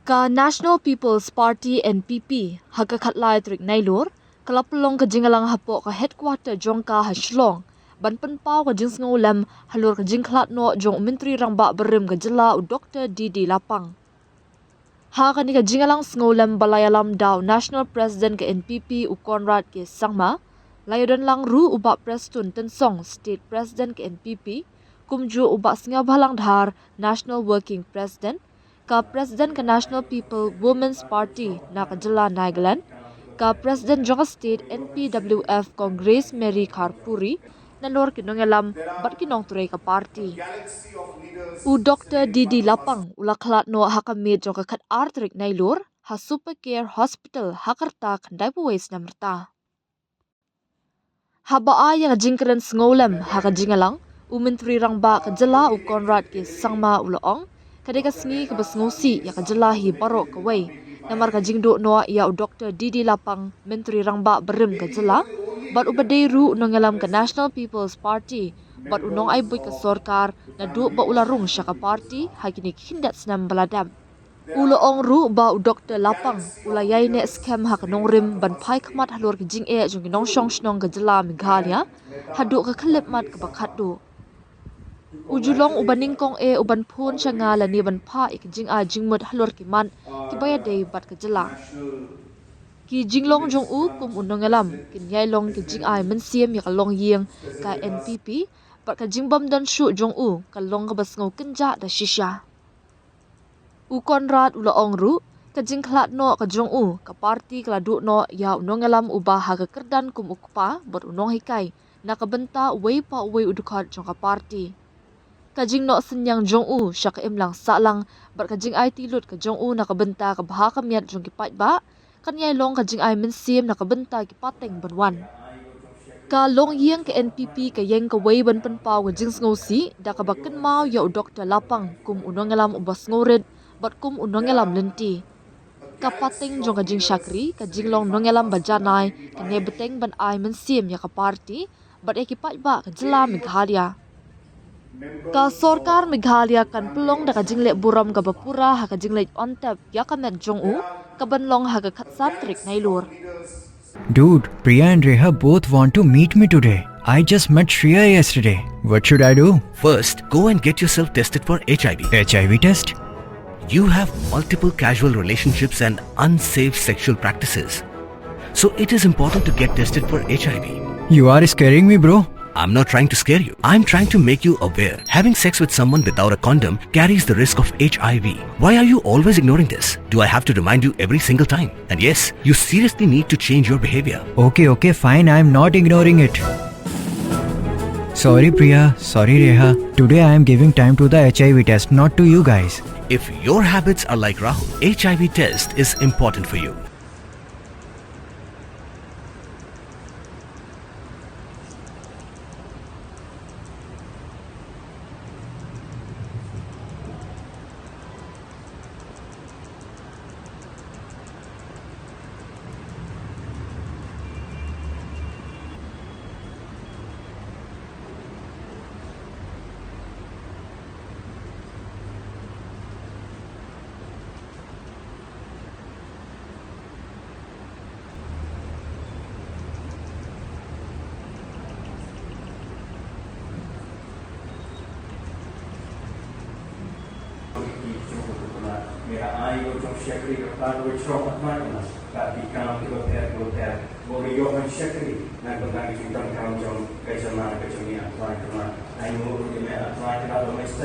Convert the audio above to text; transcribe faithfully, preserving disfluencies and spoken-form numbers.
Ka National People's Party, N P P, ha ka khatlai tarik Nailur, ka la pynlong ka jingïalang hapoh ka headquarter jong ka ha Shillong, ban pynpaw ka jingsngewlem halor ka jingkhlad noh jong u Myntri Rangbah barim ka jylla u Doktor D D Lapang. Ha kane ka jingïalang sngewlem ba la ïalam da u National President ka N P P u Conrad K Sangma, la ïadon lang ruh u Bah Prestone Tynsong, State President ka N P P, kumjuh u Bah Sniawbhalang Dhar, National Working President, ka President ka National People Women's Party na ka jylla Nagaland, ka President jong ka State N P W F Kong Grace Mary Kharpuri, nalor ki nongïalam bad ki nongtrei ka party. U Doktor D D Lapang u la khlad noh ha ka miet jong ka khatar tarik Nailur ha Super Care Hospital ha ka rta khyndai phew wei snem rta. Haba ai ïa ka jingkren sngewlem ha ka jingïalang, u Myntri Rangbah ka jylla u Conrad K Sangma u la ong, ka dei ka sngi kaba sngewsih ïa ka jylla hi baroh kawei, namar ka jingduh noh ïa u Doktor D D Lapang, Myntri Rangbah barim ka jylla, bad uba dei ruh u nongïalam ka National People's Party bad u nongai buit ka sorkar naduh ba u la rung sha ka party ha kine ki khyndiat snem ba la dep. U la ong ruh ba u Doktor Lapang u la ïaineh skhem ha ka nongrim ban phai khmat halor ki jingeh jong ki nongshong shnong ka jylla Meghalaya haduh ka khyllipmat kaba khatduh. U ju long uba nyngkong eh uban phone sha nga lane ban phah ïa ka jingai jingmut halor ki mat kiba ïadei bad ka jylla. Ki jinglong jong u kum u nongïalam kin ïai long ki jingai mynsiem ïa ka longïing ka N P P bad ka jingbym don shuh jong u ka long kaba sngew kynjah da shisha. U Conrad u la ong ruh, ka jingkhlad noh ka jong u, ka party ka la duh noh ïa u nongïalam uba ha ka kyrdan kum u kpa bad u nonghikai na ka bynta uwei pa uwei u dkhot jong ka party. Ka jingnoh synñiang jong u sha ka imlang sahlang bad ka jingaiti lut ka jong u na ka bynta ka bha ka miat jong ki paidbah kan ïai long ka jingai mynsiem na ka bynta ki pateng ban wan. Ka longïing ka N P P ka ïeng kawei ban pynpaw ka jingsngewsih da kaba kynmaw ïa u Doktor Lapang kum u nongïalam uba sngewrit bad kum u nongïalam lynti. Ka pateng jong ka jingshakri, ka jinglong nongïalam ba janai, ka ne bteng ban ai mynsiem ïa ka party bad ïa ki paidbah ka jylla Meghalaya. Ka sorkar Meghalaya kan pynlong da ka jingleh burom kaba pura ha ka jingleh ontep ïa ka met jong u kaban long ha ka khatsan tarik Nailur. Dude, Priya and Reha both want to meet me today. I just met Shreya yesterday. What should I do? First, go and get yourself tested for H I V. H I V test? You have multiple casual relationships and unsafe sexual practices. So it is important to get tested for H I V. You are scaring me, bro. I'm not trying to scare you. I'm trying to make you aware. Having sex with someone without a condom carries the risk of H I V. Why are you always ignoring this? Do I have to remind you every single time? And yes, you seriously need to change your behavior. Okay, okay, fine. I'm not ignoring it. Sorry, Priya. Sorry, Reha. Today I am giving time to the H I V test, not to you guys. If your habits are like Rahul, H I V test is important for you.